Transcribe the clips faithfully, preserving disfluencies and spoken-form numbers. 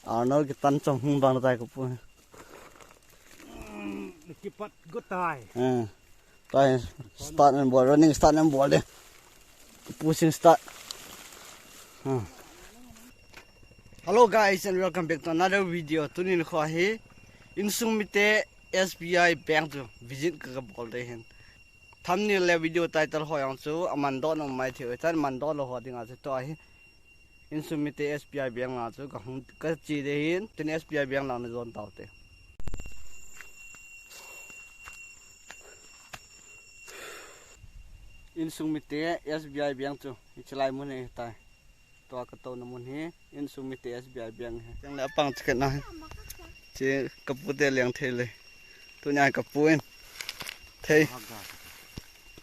Arnold kitan chom hung bang tai ka pu. Kipat go tai. Eh. Tai start and ball, running start and ball de. Pushing start. Hmm. Hello guys and welcome back to another video. Tuni nikho hi insung mite S B I Bank chu visit ka, ka bol de hin. Thumbnail le video title ho jong chu aman doh nom mai thei u tan, man doh lou ho dinga chu tua hi insung mite S B I Bank lang chu ka hung ka che de hin, tin S B I Bank lang na jon tau te. Insung mite S B I Bank chu hiche lai mun hi tai. Tua ka touna mun hi insung mite S B I Bank hi. Chang le apang ticket na hi. Che ka pu te leng thei le. Tunia ka pu in. Thei.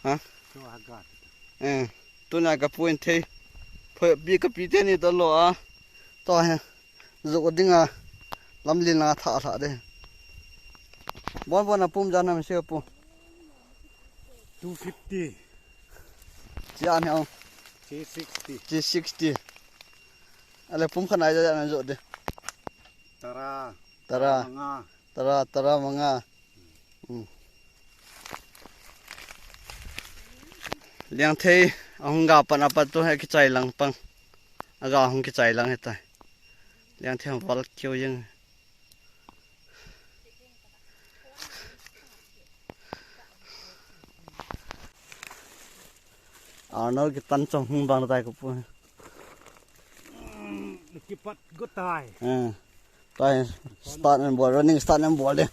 Ha? Eh, tunia ka pu in thei. Phoi pi ka pi te ni to lo a. To he. Zo dinga. Lam lin la tha tha de. Bon bon a pum jan na mi se pu. Two fifty. Chia ni ong. Three sixty. Three sixty. Ale pum khan ai ja na zo de. Tara. Tara. Manga. Tara, tara manga. Hmm. Liang thei, ahung ga pan apat tu he kichai lang pang. Aga hung kichai lang he tai. Liang thei hung val kiu jeng. Arnold kitan chom hung bang tai ka pu. Kipat go tai. Eh. Tai start and ball, running start and ball de.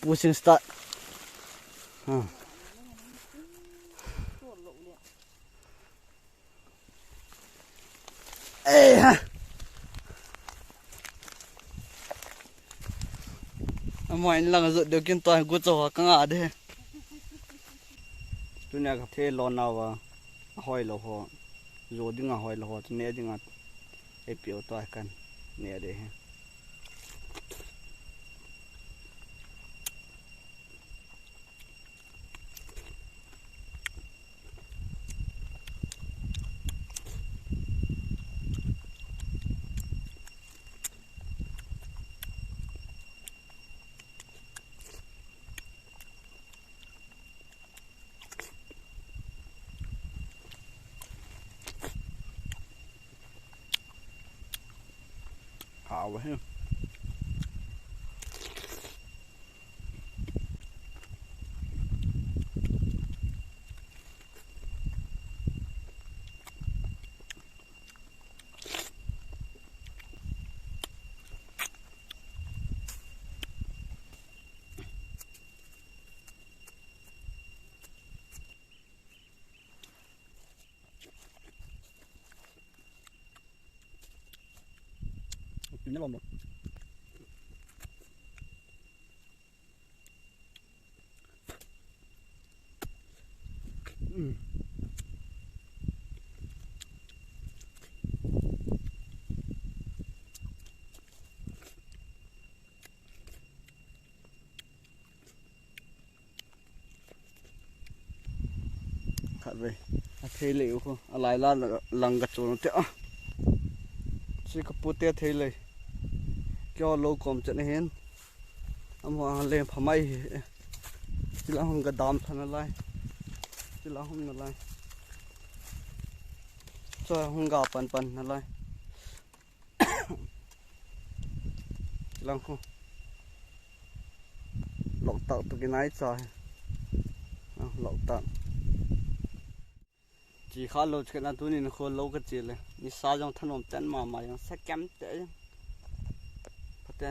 Pushing start. Hmm. Eh ha. Amai lang zo de kin tai gu cho ka nga de. Tunia ka the lo na wa. Ahoi lo ho. Zo dinga hoi lo ho. Ne dinga. Ei piu to kan ne de he. Hao he. Khatvei. A thei lei u khu. A lai la lang ka chun te a. Chi ka pu te thei lei. Kio lo kom chen hin. Am ho a le pha mai hi. Chi la hung ka dam than lai. Chi la hung na lai. Cho hung ga pan pan na lai. Lang khu. Lok tak tu kinai cha he. Ah, lok tak. Chi kha lo chikna tunin khu lo ka chi le. Ni sa jong thanom ten ma ma jong sa kem te jong. Pate.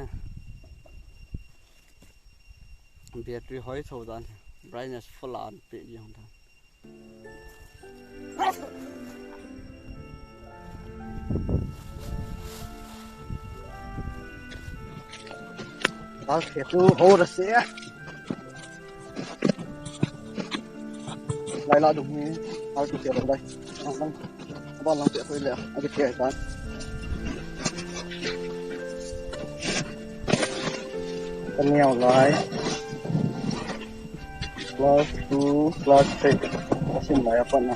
Battery hoi tho dan. Brightness full an pe jong dan. Gal khe tu ho ra se. Lai la du ni. Gal tu te lai. Lang lang. Ba lang te khoi le. A ke te ta. Ka neo lai. Class two, class three. Asim lai apat na.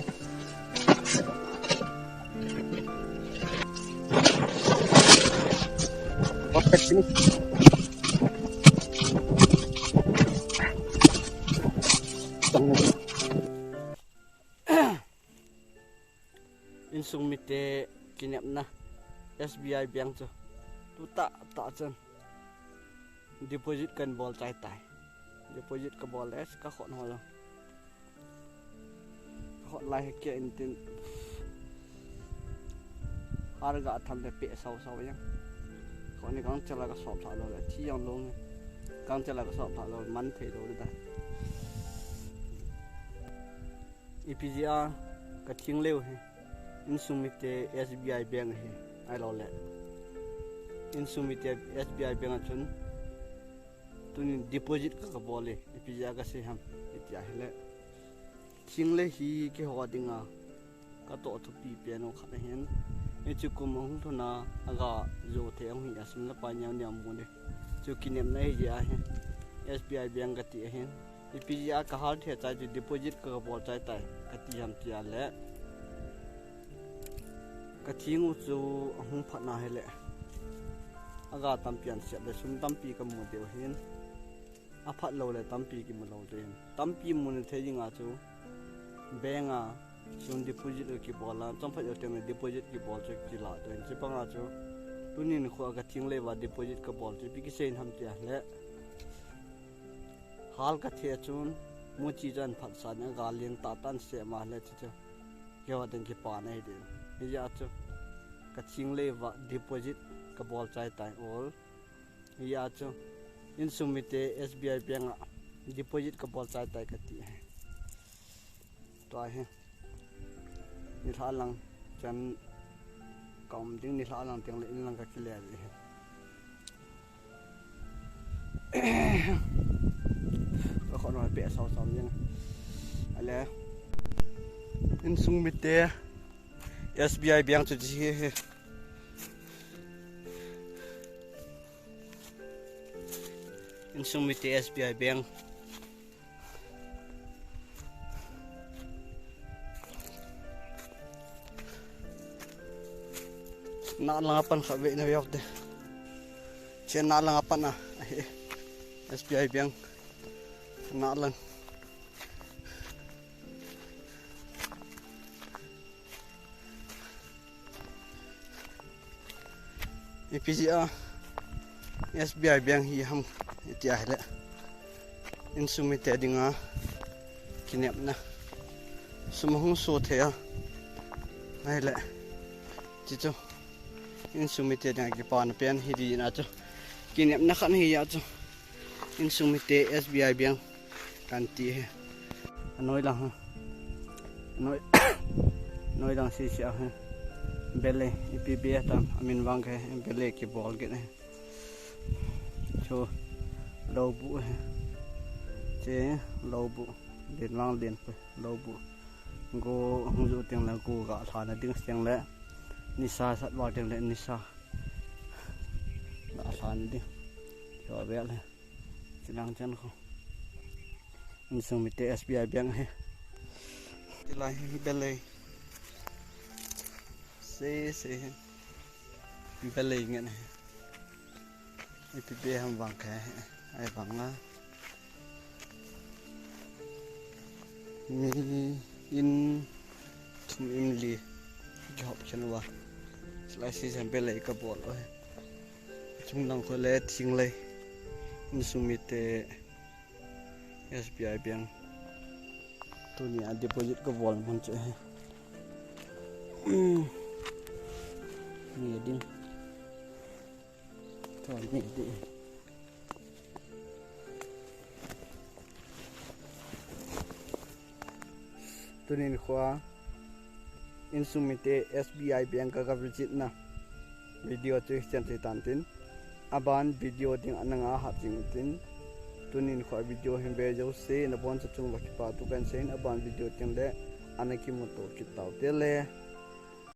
Insung mite kinepna S B I bank chu tu tah tah chun deposit kan bol chai tai. Deposit ka bol le ka khut ho lo. Ka khut lai he kia in tin. Har ga tham le pe sau sau yang. Khut ni gang chala ka sop tha lo le thi yang long. Gang chala ka sop tha lo man thei lo le da. Ipi jeh a ka thing leu hi. Insung mite S B I bank hi. Ahilou le. Insung mite S B I bank a chun. Tunin deposit ka, ka bol e. Ipi jeh a ka sei ham. Itia hile. Thing le hi keiho dinga. Ka toh thupi pen u khat ahin. Hichu kum ahung lhun a aga jo thei ahung hi a sum le pai neo neo mu le. Chu kinepna hi jeh ahi. S B I bank ka ti ahin. Ipi jeh a ka hal thei chai chu deposit ka, ka bol chai tai. Ka ti ham tia le. Ka thing u chu ahung phat na hile. Aga tampi an siap le sum tampi ka mu diu ahin. Aphat lou le tampi kimu lou te hin. Tampi mu na thei dinga chu. Bank a chun deposit kibol a, chomkhat jou teng le deposit kibol chu kila te hin. Chupang a chu. Tunin khu a ka thing le va deposit ka bol chu ipi kisei ham tia le. Hal ka thei chun muchi chan phat sa ni aga leng tah tah in sep ma le chu chu. Keiho ding kipa na hi ding. Hijeh a chu ka thing le va deposit ka bol chai tai ol. Hijeh a chu insung mite S B I bank a deposit ka bol chai tai ka ti. Tua hi. Nilhah lang chan ka um ding, nilhah lang teng le in lang ka kile ve hi. Ka khut noi pe sau sau jeng. Ale. Insung mite S B I bank chu chi hi. Insung mite S B I bank. Na lang apan kha ve na ve te. Chen na lang apan a. Ahi. S B I bank. Na lang. Ipi jeh a S B I bank hi ham itia hile. Insung mite dinga kinepna. Sum hung so thei a. Ahile. Chi chu. Insung mite dinga kipana pen hi ding a chu. Kinepna khat hi a chu. Insung mite S B I bank kan ti hi. Anoi lang ha. Anoi, anoi lang sisi a hi. Belei, ipi be tam, amin vang ke, belei kibol ke ne. Chu, lou bu hi. Che, lou bu. Lin vang lin pe, lou bu. Go, hung ju teng le go ga lha na ding teng le. Nisa sat vang teng le nisa. Ga lha na ding. Chu vel hi. Chilang chan khu. Insung mite S B I bank hi. Tilai hi belei. Se, se hi. Belei ngen hi. Ipi be ham vang khe hi. Ai vang a. Mi in thum in li. Kihop khen uva. Tilai si jam belei ka bol uve. Chung lang khu le thing le. Insung mite S B I bank. Tuni a deposit ka bol mun chu hi. Ni ding. Tunin khua insung mite S B I Bank ka ga visit na video chu hichen chu tan tin, aban video ding ana nga hat jing tin. Tunin khua video hin ve jo se, na bon sa chung va kipa tu kan sein, aban video tin le ana kimu to kit tau te le.